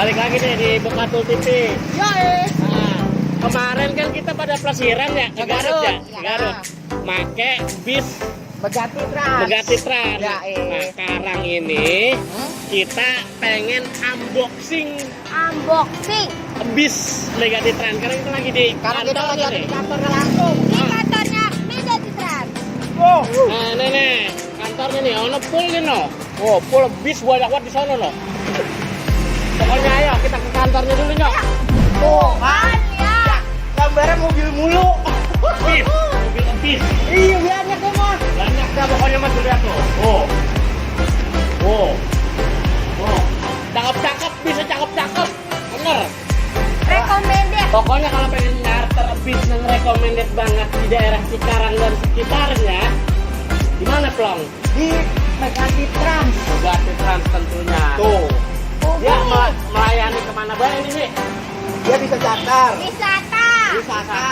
Balik lagi nih di Bekatul TV. Yo, Nah, kemarin kan kita pada pelesiran ya ke Garut ya, ke Garut. Make bis Begati Trans. Begati Trans. Ya, Nah, sekarang ini kita pengen unboxing Unboxing bis Begati Trans. Karena kita lagi di Karena kita kantor lagi ada nih. di kantornya langsung. di kantornya Begati Trans. Oh, Nah, nih kantornya nih, ono full nih no. Oh, full bis banyak banget di sana no. Pokoknya ayo kita ke kantornya dulu nyok. tuh Kan ya. gambarnya mobil mulu. Bis, mobil bis. Iya, banyak deh mas. Banyak dah pokoknya mas lihat tuh. Oh, oh, oh. Cakep-cakep, bisa cakep-cakep. Bener. Recommended. Pokoknya kalau pengen charter bis yang recommended banget di daerah Cikarang dan sekitarnya, di mana Plong? Di Begati Trans. Begati Trans tentunya. Tuh, Dia melayani kemana banyak ini sih? dia bisa charter, Wisata. wisata,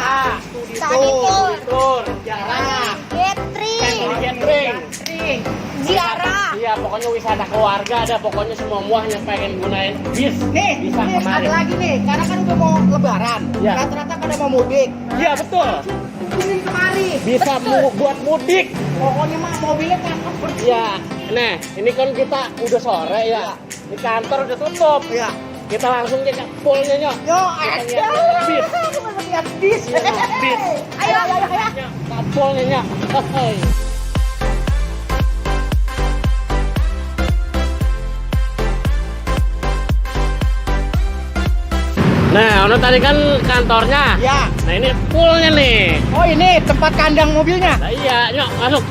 studi Study tour. Tour, jarak, family Gathering. gathering. gathering. Ziarah. Iya, pokoknya wisata keluarga ada, pokoknya semua yang pengen gunain bis Nih, bisa ini kemari. ada lagi nih, karena kan udah mau lebaran. Iya. Rata-rata pada mau mudik. Iya betul. Ini kemari. Bisa buat mudik. Pokoknya mah mobilnya cakep. Iya. Nah, ini kan kita udah sore ya. Iya. Di kantor udah tutup. Iya. Kita langsung ke poolnya nyok. Yo, Kita ada. lihat bis. Kita lihat bis. Iya, bis. Ayo, ayo, ayo. Nyok, poolnya nyok. Hei. Nah, ono tadi kan kantornya. Ya. Nah, ini poolnya nih. Oh, ini tempat kandang mobilnya. Nah, iya, nyok, masuk.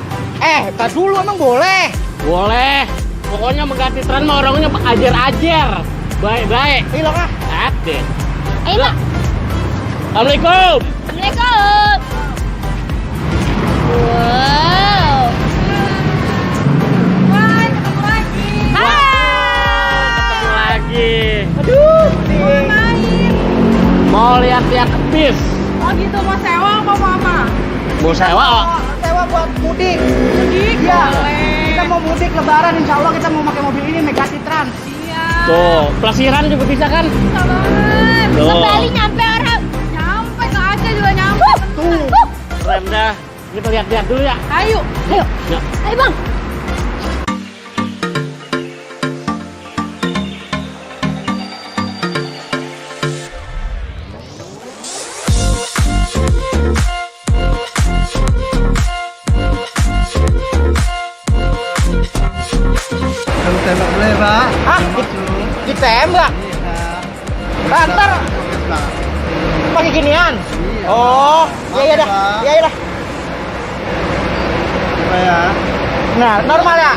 Tar dulu emang boleh. Boleh. Pokoknya Begati Trans mah orangnya ajar-ajar. Baik-baik. Hilang ah. Ade. Ayo, Pak. Assalamualaikum. Assalamualaikum. Wow. Wah, ketemu lagi. Ketemu Hai. lagi. Aduh, Mau main. Mau lihat-lihat bis. Oh gitu, mau sewa apa mau apa? Mau sewa? Oh. sewa buat mudik. Mudik, Iya. boleh. Kita mau mudik lebaran, insya Allah kita mau pakai mobil ini Begati Trans. Iya. Tuh, pelesiran juga bisa kan? Bisa banget. Tuh. Ke Bali nyampe orang. Nyampe ke Aceh juga nyampe. Tuh. Keren dah. Kita lihat-lihat dulu ya. Ayo, ayo. Yuk. Ayo bang. Kalau tembak boleh, Pak. Hah? Ditembak? Banter pakai ginian? Oh, iya iya dah. Iya iya dah. Ya. Nah, normal ya?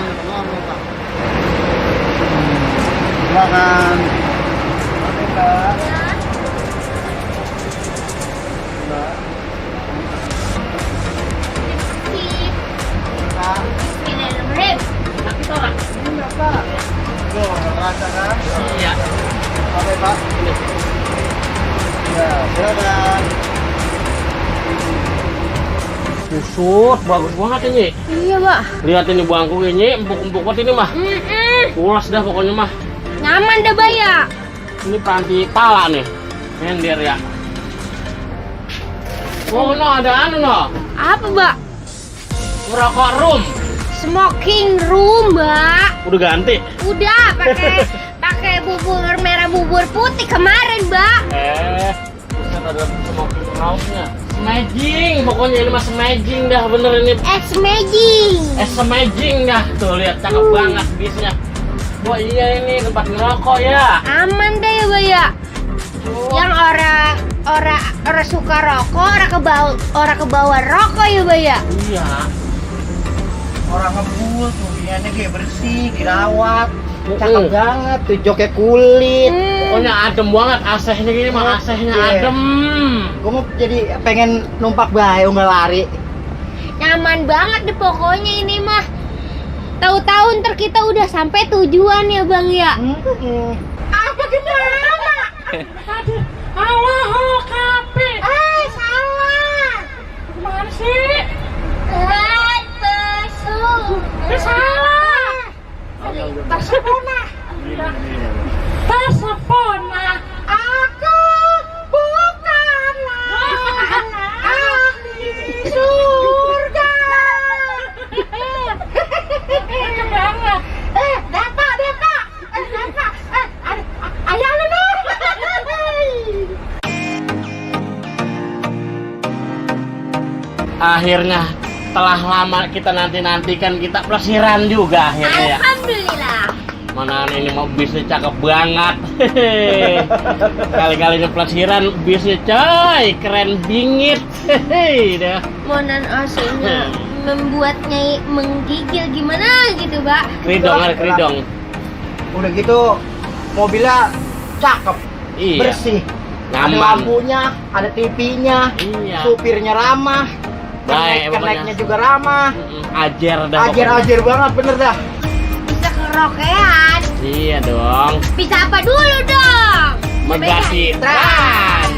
Silakan. Oke, Pak. Nah, kita orang. Tuh, rasa kan? Iya. Oke, Pak. Ya, silakan. Susut, bagus banget ini. Iya pak. Lihat ini bangku ini, empuk-empuk banget ini mah. Pulas dah pokoknya mah. Nyaman dah Bay ya. Ini panti pala nih. Nyender ya. Oh, no, ada anu no. Apa mbak? Merokok room. Smoking room mbak. Udah ganti. Udah pakai pakai bubur merah bubur putih kemarin mbak. Buset ada smoking roomnya. Smaging, pokoknya ini mah smaging dah bener ini. Smaging. Smaging dah. Tuh lihat cakep banget bisnya. Wah iya ini tempat ngerokok ya. Aman deh ya mbak ya. Yang orang suka rokok, orang kebawa rokok ya mbak ya. Iya. Orang ngebul tuh, biarnya kayak bersih, dirawat. Cakep banget tuh, joknya kulit. Pokoknya adem banget, AC-nya gini mah AC-nya Iya. adem. Gue mau jadi pengen numpak bae nggak lari. Nyaman banget deh pokoknya ini mah. Tahu-tahu ntar kita udah sampai tujuan ya bang ya. Apa gimana? Halo, kape. Salah. Kemana sih? Salah. Barcelona. Barcelona. akhirnya telah lama kita nantikan kita pelesiran juga akhirnya ya. Alhamdulillah. Mana ini mau bisnya cakep banget. Kali-kalinya pelesiran bisnya coy, keren bingit. Dah. Monan aslinya membuat Nyai menggigil gimana gitu, Pak. Kridong, ada kridong. Udah gitu mobilnya cakep, Iya. bersih. Ada Nyaman. lampunya, ada TV-nya, Iya. supirnya ramah, Baik, keneknya juga ramah. Ajar dah. Ajar-ajar banget bener dah. Bisa kerokean. Iya dong. Bisa apa dulu dong? Megati Trans.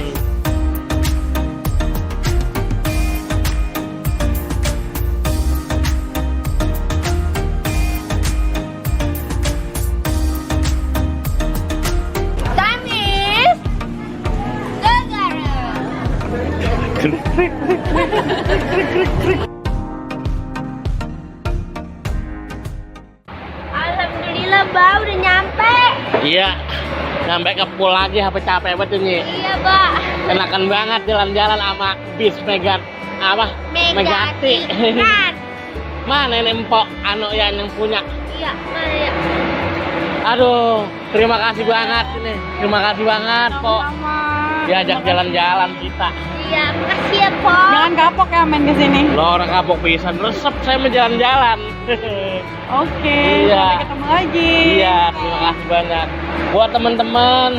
Tamis. Gegara. Alhamdulillah, Mbak, udah nyampe. Iya. Sampai ke pool lagi, apa capek banget ini. Iya, Mbak. Enakan banget jalan-jalan sama bis Megati. Kan? Mana ini empok anu yang punya. Iya, mana ya? Aduh, terima kasih banget ini. Terima kasih banget, Pok. Diajak jalan-jalan kita. Iya, makasih ya, Po. Jangan kapok ya main ke sini. Lo orang kapok pisan, resep saya mau jalan-jalan. Oke, Iya. sampai ketemu lagi. Iya, terima kasih banyak. Buat teman-teman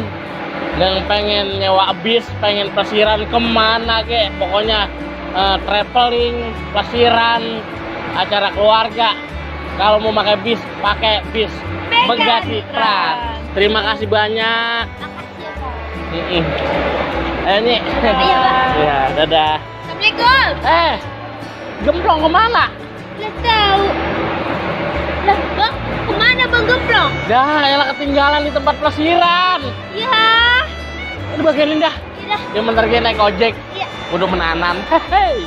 yang pengen nyewa bis, pengen pelesiran kemana kek, pokoknya traveling, pelesiran, acara keluarga. Kalau mau pakai bis Megati Trans. Terima kasih banyak. Makasih ya, Po. Ini. Iya, Pak. Ya, dadah. Assalamualaikum. Gemplong kemana? Nggak tahu. Lah, Bang, kemana Bang Gemplong? Dah, elah ketinggalan di tempat pelesiran. Ya, Ini bagian indah. iya dah. Yang bentar naik ojek. Iya. Udah menanan. Hei.